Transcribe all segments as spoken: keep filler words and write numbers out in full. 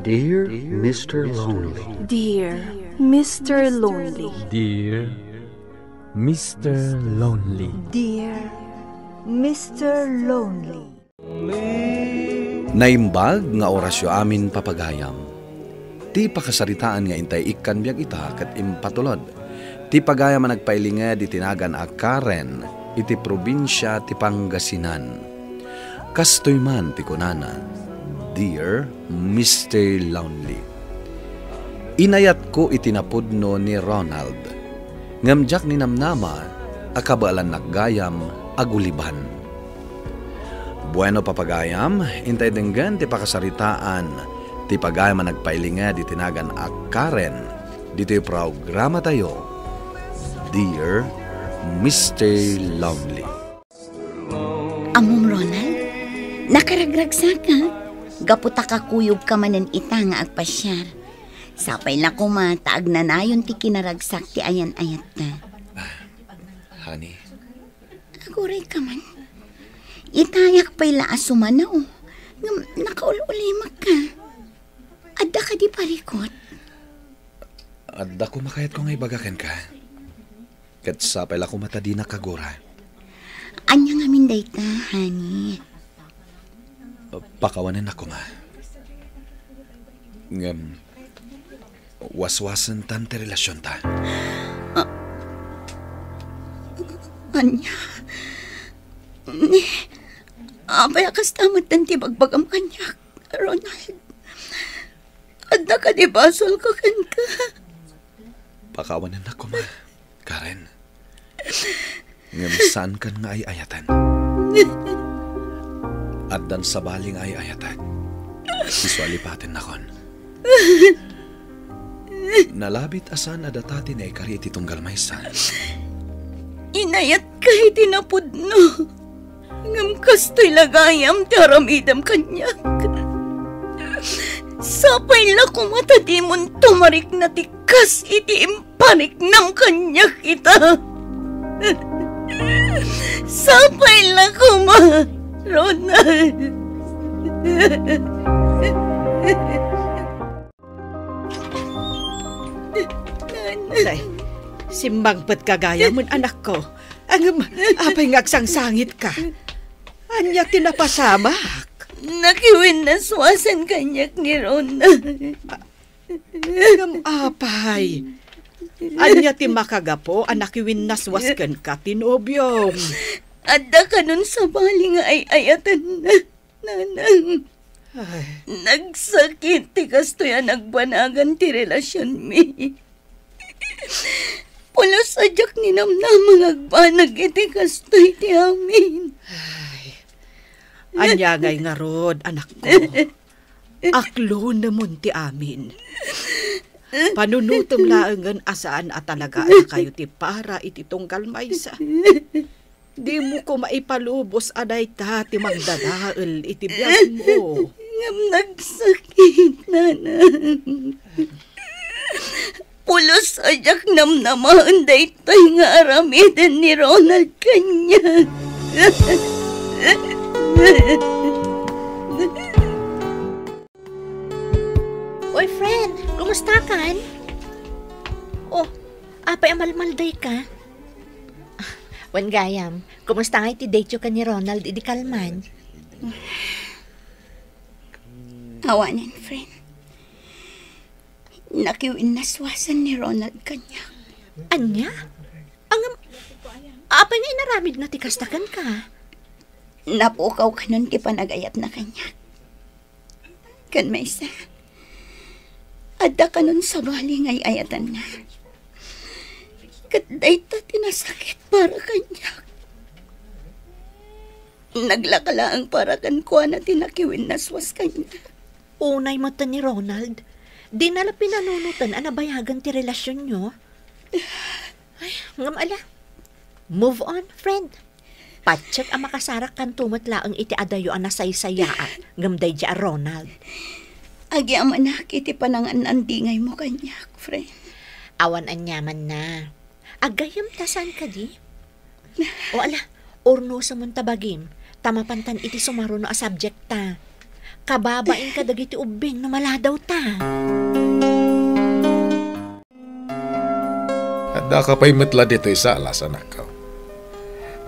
Dear Mister Lonely. Dear Mister Lonely. Dear Mister Lonely. Dear Mister Lonely. Naimbag nga orasyo amin, papagayam. Ti pakasaritaan nga intay ikkan biag ita ket impatulod ti pagayam a nagpailinged iti nagan a Karen iti probinsia ti Pangasinan. Kastoy man ti kunana, "Dear Mister Lonely, inayatko iti napudno ni Ronald, ngem diak ninamnama a kabaelannak gayam aguliban." Bueno, papagayam, intay denggen ti pakasaritaan ti pagayam a nagpailinged iti nagan a Karen ditoy programatayo, Dear Mister Lonely. Ammom, Ronald, nakaragragsaka. Gapu ta kakuyogka manen ita nga agpasiar. Sapay la koma ta agnanayon ti kinaragsak ti ayan-ayatta. Honey. Agurayka man. Itayak pay la a sumano. Ngem nakaul-ulimakka. Adda kadi parikut? Adda koma kayatko nga ibaga kenka. Ket sapay la koma ta dinak agura. Ania ngamin dayta, honey? Pakawanennak koma. Ngem, waswasentan ti relasionta. Ah. Ania? Ni, apay a kasta metten ti bagbagam kaniak, Ronald? Adda kadi basolko kenka? Pakawanennak koma, Karen. Ngem saankan nga ay-ayaten. Addan sabali nga ay-ayatek. Isu a lipatennakon. Nalabit a saan a data ti naikari iti tunggal maysa. Inayatka iti napudno. Ngem kastoy la gayam ti aramidem kaniak. Sapay la koma ta dimon tumarikna ti kas iti impariknam kaniak ita. Sapay la koma, Ronald. Nay, simmangpetka gayam, anakko. Ngem, apay nga agsangsangitka? Ania ti napasamak? Nakiwinnaswasan kaniak ni Ronald. Ngem apay, ania ti makagapu a nakiwinnaswas kenka ti nobiom? Adda kanon sabali nga ay-ayatenna. Nanang, ay, nagsakit ti kastoy a nagbanagan ti relasionmi. Pulos a diak ninamnama nga agbanag iti kastoy ti amin. Ay, ania ngay ngarud, anakko? Aklonemon ti amin. Panunotem laengen a saan a talagaanakayo ti para iti tunggal maysa. Dimo koma ipalubos a dayta ti mangdadael iti biagmo. Ngem nagsakit, nanang. Pulos a diak namnamaen daytoy nga aramiden ni Ronald kaniak. Oy, friend, kumustakan? Oh, apay a malmaldayka? Wen gayam, kumusta ngay ti dateyo ken ni Ronald idi kalman? Awanen, friend. Nakiwinnaswasan ni Ronald kaniak. Ania? Ngem, apay nga inaramidna ti kasta kenka? Napukaw kanon ti panagayatna kaniak. Ken maysa, adda kanon sabali nga ay-ayatenna. Ket dayta ti nasakit para kaniak. Naglaka laeng para kenkuana ti nakiwinnaswas kaniak. Unay met ni Ronald, dina la pinanunoten a nabayagen ti relasionyo. Ay, ngem ala. Move on, friend. Patiek a makasarakkanto met laeng iti adayo a nasaysayaat ngem daydi a Ronald. Agyamanak iti panangan-andingaymo kaniak, friend. Awan aniamanna. Aggayem ta saan kadi? O ala, urnosem ta bagim, ta mapantan iti sumaruno a subject ta. Kababain kadagiti ubbing no maladawta. Addaka pay met la ditoy salas, anakko.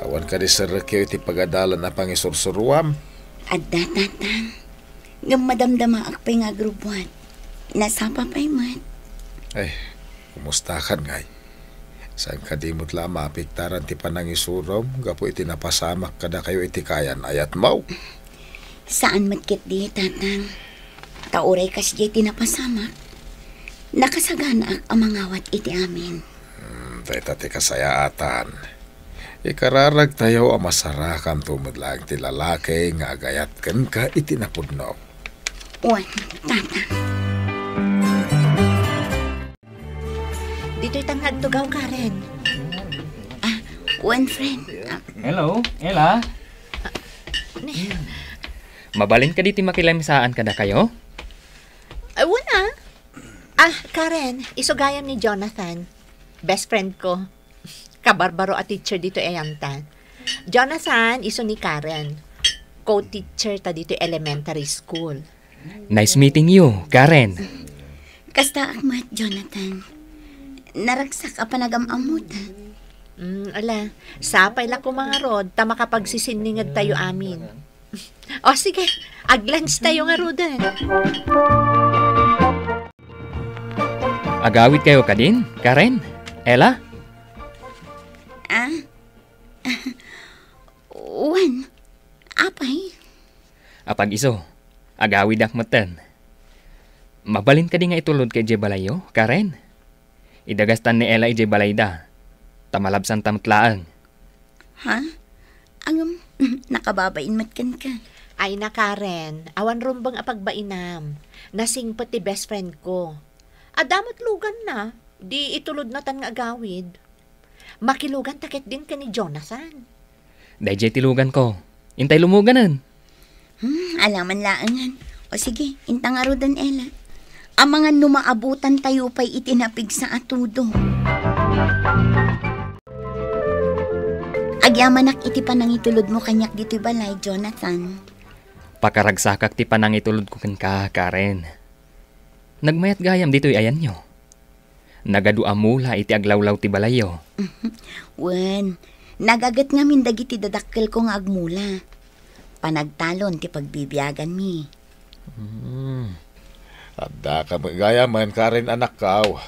Awan kadi serrekyo iti pagadalan a pangisursuruam? Adda, Tatang. Ngem madamdamaak pay nga agrubbuat. Nasapa pay met. Ay, kumustakan ngay? Saan kadi met la a maapektaran ti panangisurom gapu iti napasamak kadakayo iti kayan-ayatmo? Saan met ketdi, Tatang. Ta uray kasdiay ti napasamak, nakasaganaak a mangawat iti amin. Hmm, dayta ti kasayaatan. Ikararagtayo a masarakanto met laeng ti lalaki nga agayat kenka iti napudno. Wen, Tatang. Ditoy tan nga agtugaw, Karen. Ah, wen, friend. Ah. Hello, Ella. Ni- Mabalin kadi ti makilamsaan kadakayo? Ay, wala. Ah, Karen, isu gayam ni Jonathan. Best friend ko. Kabarbaro a teacher ditoy ayanta. Jonathan, isu ni Karen. Co-teacher ta ditoy elementary school. Nice meeting you, Karen. Kastaak met, Jonathan. Naragsak a panagam-ammota. Mm, ala, sapay la koma ngarud ta makapagsisinninged tayo amin. O sige, ag-lunch tayo ngaruden. Agawid kayo kadin, Karen? Ella? Ah? Wen, apay? Apag-isu, agawidak metten. Mabalin kadi nga itulodka idiay balayyo, Karen? Idagastan ni Ella idiay balayda, ta malabsanta met laeng. Ha? Ngem, nakababain met kenka. Ay na, Karen, awan rumbeng a pagbainam. Nasingpet ti best friend ko. Adda met luganna, di itulodnatan nga agawid. Makiluganta ketdin ken ni Jonathan. Daydiay ti luganko. Intay lumuganen. Hmm, alaman laengen. O sige, inta ngaruden, Ella. Amangan no maabutantayo pay iti napigsa a tudo. Agyamanak iti panangitulodmo kaniak ditoy balay, Jonathan. Pakaragsakak ti panangitulodko kenka, Karen. Nagmayat gayam ditoy ayanyo. Nagadu a mula iti aglawlaw ti balayyo. Wen, nagaget ngamin dagiti dadakkelko nga agmula. Panagtalon ti pagbibiaganmi. Hmm. Addaka met gayamen, Karen, anakkaw.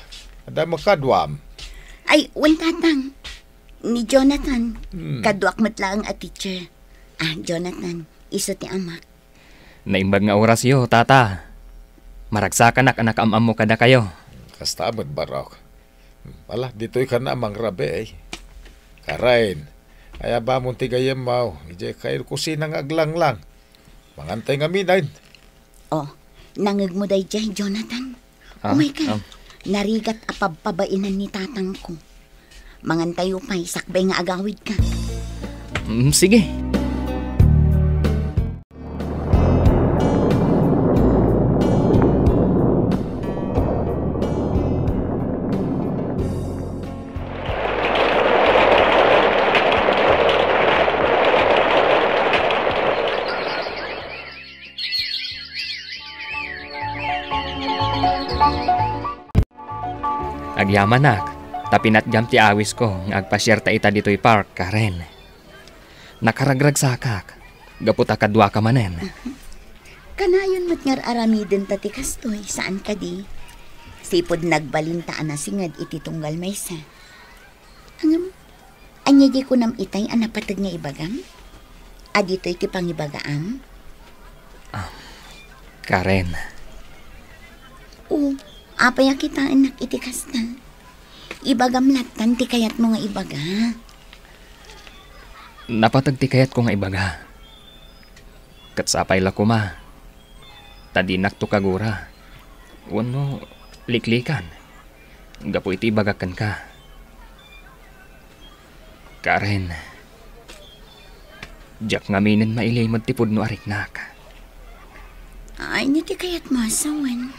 Adda met kaduam? Ay, wen, Tatang. Ni Jonathan, Hmm. kaduak met laeng a teacher. Ah, Jonathan, isu ti amak. Naimbag nga orasyo, Tata. Maragsakanak a nakaam-ammo kadakayo. Kasta met, barok. Ala, ditoy ka na mangrabi, eh. Karen, ayabamon ti gayyemmo. Idiay kayo kusina nga aglanglang. Mangantay ngamin, ay. Oh, nangegmo daydiay, Jonathan. Ah, Umay ka. ah. Narigat a pabpabainan ni tatangko. Mangantayo pay sakbay nga agawid ka. Mm, sige. Agyamanak, ta pinatgam ti awisko nga agpasiarta ita ditoy park, Karen. Nakaragragsakak, gapu ta kaduaka manen. Kanayon met nga ar-aramiden ta ti kastoy, saan kadi? Sipud nagbalinta a nasinged iti tunggal maysa. Ngem, ania diay kunam itay a napateg nga ibagam? A ditoy ti pangibagaam? Ah, Karen. O, apay a kitaennak iti kasta? Ibagam lattan ti kayatmo nga ibaga. Napateg ti kayatko nga ibaga. Ket sapay la koma, ta dinakto kagura wenno liklikan gapu iti ibagak kenka. Karen, diak ngaminen mailimed ti pudno a riknak. Ania ti kayatmo a sawen?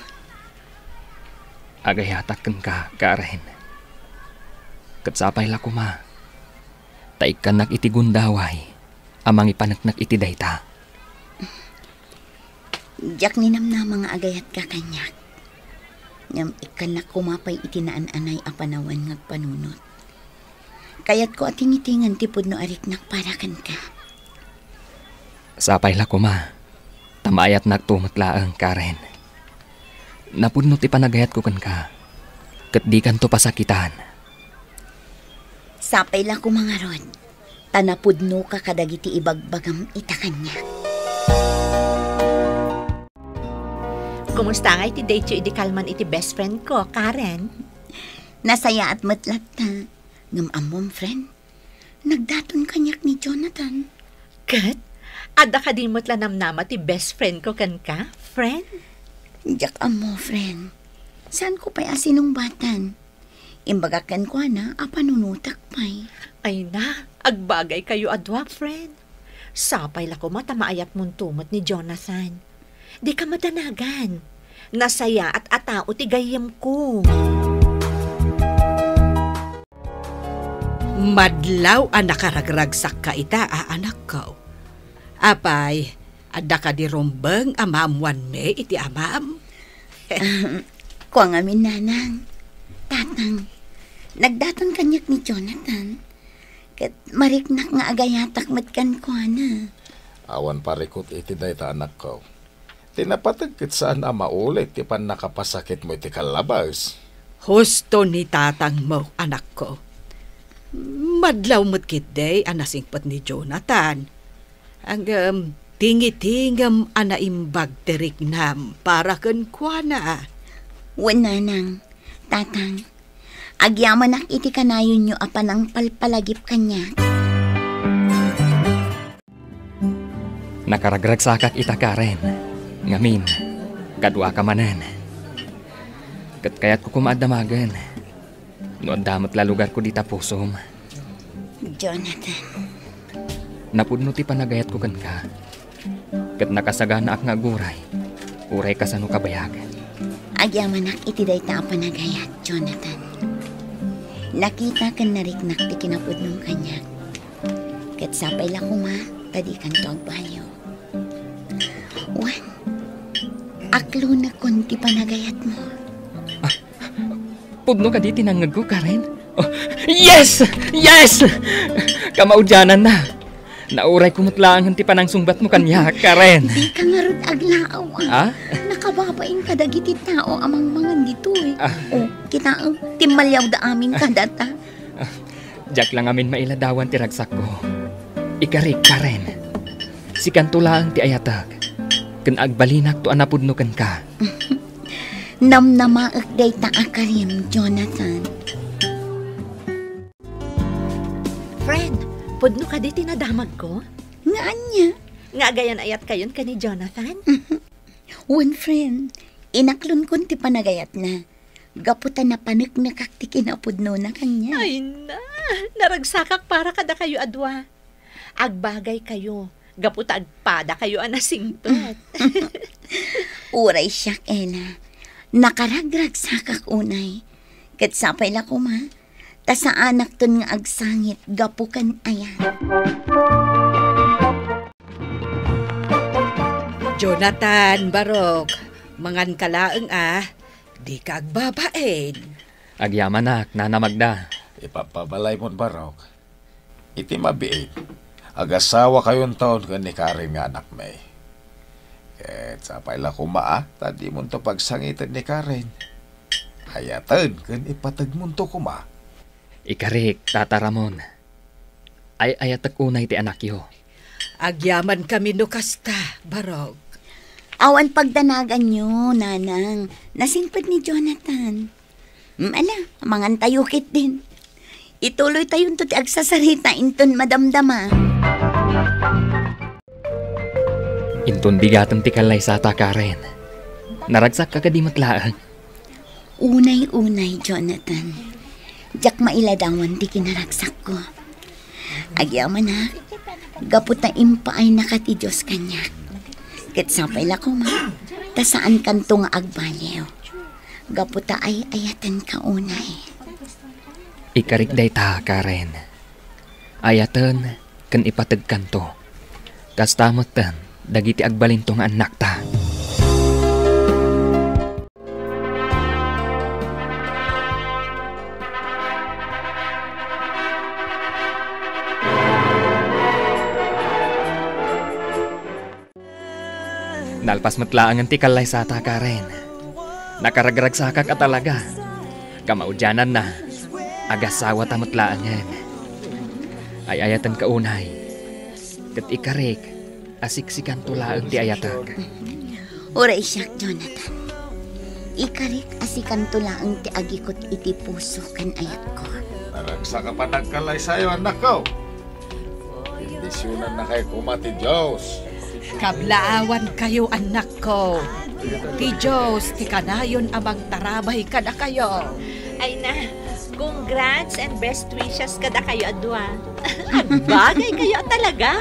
Agayatak kenka, Karen. Ket sapay la koma, ta ikkannak iti gundaway a mangipaneknek iti dayta. Diak ninamnama nga agayatka kaniak. Ngem ikkannak koma pay iti naan-anay a panawen nga agpanunot. Kayatko a tingitingen ti pudno a riknak para kenka. Sapay la koma, ta maayatnakto met laeng, Karen. Napudno ti panagayatko kenka, ket dikanto pasakitan. Sapay la koma ngarud, ta napudnoka kadagiti ibagbagam ita kaniak. Kumusta ngay ti date yo idi kalman iti best friend ko, Karen? Nasayaat met latta. Ngem ammom, friend, nagdaton kaniak ni Jonathan. Ket, adda kadi met la namnama ti best friend ko kenka, friend? Diak ammo, friend. Saanko pay a sinungbatan. Imbagak kenkuana a panunotek pay. Ay na, agbagay kayo a dua, friend. Sapay la koma ta maayatmonto met ni Jonathan. Dika madanagan. Nasayaat a tao ti gayyemko. Madlaw a nakaragragsakka ita a anakko. Apay, adda kadi rumbeng a maammoanmi iti amam? Ahem. Kua ngamin, nanang. Tatang, nagdaton kaniak ni Jonathan. Ket mariknak nga agayatak met kenkuana. Awan parikut iti dayta, anakko. Ti napateg ket saan a maulit ti pannakapasakitmo iti kallabes. Husto ni tatangmo, anakko. Madlaw met ketdi a nasingpet ni Jonathan. Ngem tingitingem a naimbag ti riknam para kenkuana. Wen, nanang, tatang, agyamanak iti kanayonyo a panangpalpalagip kaniak. Nakaragragsakak ita, Karen. Ngamin, kaduaka manen. Ket kayatko koma a damagen no adda met la lugarko dita pusom. Jonathan. Napudno ti panagayatko kenka, ket nakasaganaak nga aguray, uray kasano kabayag. Agyamanak iti dayta a panagayat, Jonathan. Nakita ken nariknak ti kinapudnom kaniak. Ket sapay la koma ta dikanto agbaliw. Wen, aklonekon ti panagayatmo. Ah, pudno kadi ti nangngegko, Karen? Oh, yes! Yes! Kamaudiananna. Naurayko met laengen ti panangsungbatmo kaniak, Karen. Dika ngarud aglaaw, ah. Ah? Nakababain kadagiti tao a mangmangan ditoy. Ah. Oh, kitaem, timmaliawda amin kadata. Ah, diak la ngamin mailadawan ti ragsakko. Ikarik, Karen. Sikanto laeng ti ayatek, ken agbalinakto a napudno kenka. Namnamaek dayta a karim, Jonathan. Friend, pudno kadi ti nadamagko? Nga ania? Nga agayan-ayatkayon ken ni Jonathan? Wen, friend, inaklonkon ti panagayatna. Gapu ta napaneknekak ti kinapudnona kaniak. Ay na, naragsakak para kadakayo a dua. Agbagaykayo, gapu ta agpadakayo a nasingpet. Uray siak, Ella. Nakaragragsakak unay. Ket sapay la koma, ta saanakton nga agsangit gapu ken ayat. Jonathan, Barok, manganka laeng a, dika agbabain. Agyamanak, Nana Magda. Ipapabalaymon, Barok. Iti mabiit, agasawakayonton ken ni Karen nga anakmi. Ket sapay la koma a, ta dimonto pagsangiten ni Karen. Ayaten ken ipategmonto koma. Ikarik, Tata Ramon. Ay-ayatek unay ti anakyo. Agyamankami no kasta, Barok. Awan pagdanaganyo, Nanang. Nasingpet ni Jonathan. Mm, ala, mangantayo ketdin. Ituloytayonto ti agsasarita inton madamdama. Inton bigaten ti kallaysata, Karen. Naragsakka kadi met laeng? Unay-unay, Jonathan. Diak mailadawan ti kinaragsakko. Agyamanak, gapu ta impaayna ti Dios kaniak. Ket sapay la koma, ta saankanto nga agbaliw. Gapu ta ay-ayatenka unay. Ikarik dayta, Karen. Ayaten ken ipategkanto. Kasta metten dagiti agbalinto nga annakta. Nalpas met laengen ti kallaysata, Karen. Nakaragragsakak a talaga. Kamaudiananna, agasawata met laengen. Ay-ayatenka unay. Ket ikarik a siksikanto laeng ti ayatek. Uray siak, Jonathan. Ikarik a sikanto laeng ti agikut iti puso ken ayatko. Naragsak a panagkallaysayo, annakko. Bendisionannakay koma ti Dios. Kablaawankayo, annakko. Ti Dios ti kanayon a mangtarabay kadakayo. Ay na, congrats and best wishes kadakayo a dua. Agbagaykayo a talaga.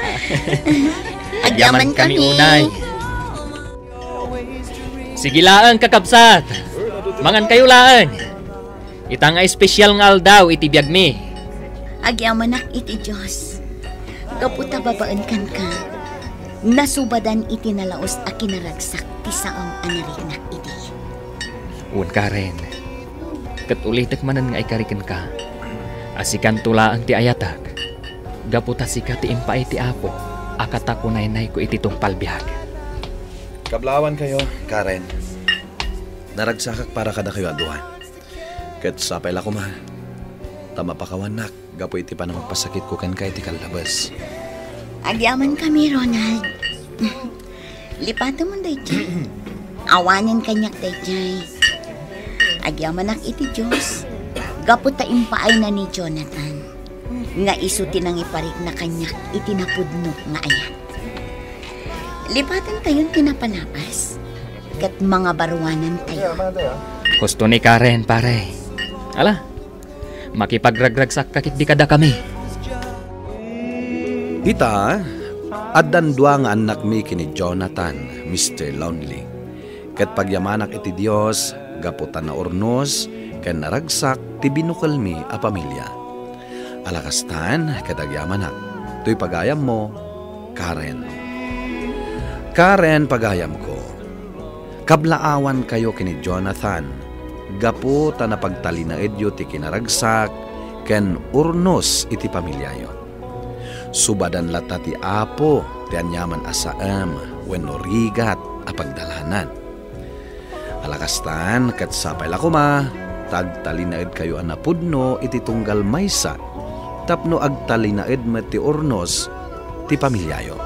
Agyamankami unay. Sige laeng, kakabsat. Mangankayo laeng. Ita nga espesyal nga aldaw iti biagmi. Agyamanak iti Dios. Gapu ta babaen kenka, nasubadan iti nalaus a kinaragsak ti saom a nariknak idi. Wen, Karen, ket ulitek manen nga ikari kenka a sikanto laeng ti ayatek, gapu ta sika ti impaay ti Apo a katakunaynayko iti tungpal biag. Kablaawankayo, Karen. Naragsakak para kadakayo a dua. Ket sapay la koma ta mapakawannak gapu iti panangpasakitko kenka iti kallabes. Agyamankami, Ronald. Lipatemon daydiay. Awanen kaniak daydiay. Agyamanak iti Dios gapu ta impaayna ni Jonathan nga isu ti nangiparikna kaniak iti napudno nga ayat. Lipatentayon ti napalabas ket mangabaruanantayo. Husto ni Karen, pare. Ala, makipagragragsakka ketdi kadakami. Ita, addan dua nga annakmi ken ni Jonathan, Mister Lonely. Ket pagyamanak iti Dios gapu ta naurnos ken naragsak ti binukelmi a pamilia. Ala kastan, ket agyamanak, toy pagayammo, Karen. Karen, pagayamko, kablaawankayo ken ni Jonathan gapu ta napagtalinaedyo ti kinaragsak ken urnos iti pamiliayo. Subadan latta ti Apo ti aniaman a saem wenno rigat a pagdalanan. Ala kastan, ket sapay la koma ta agtalinaedkayo a napudno iti tunggal maysa tapno agtalinaed met ti urnos ti pamiliayo.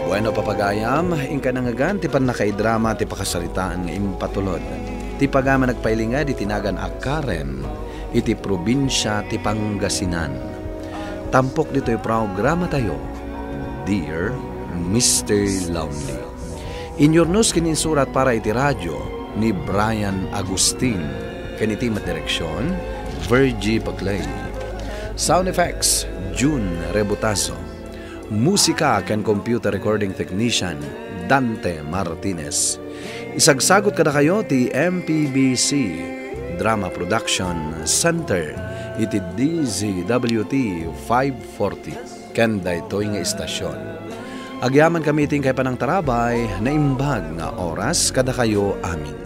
Bueno, papagayam, inka nangngegan ti pannakaidrama ti pakasaritaan nga impatulod ti pagayam a nagpailinged iti nagan a Karen iti probinsia ti Pangasinan. Tampok ditoy programatayo, Dear Mister Lonely. Inyurnos ken insurat para iti radio ni Brian Agustin, ken iti met direksion, Virgie Paclay. Sound effects, June Rebutazo. Musika ken computer recording technician, Dante Martinez. Isagsagut kadakayo ti M P B C Drama Production Center iti D Z W T five forty. Ken daytoy nga istasion. Agyamankami iti inkay panangtarabay, naimbag nga oras kadakayo amin.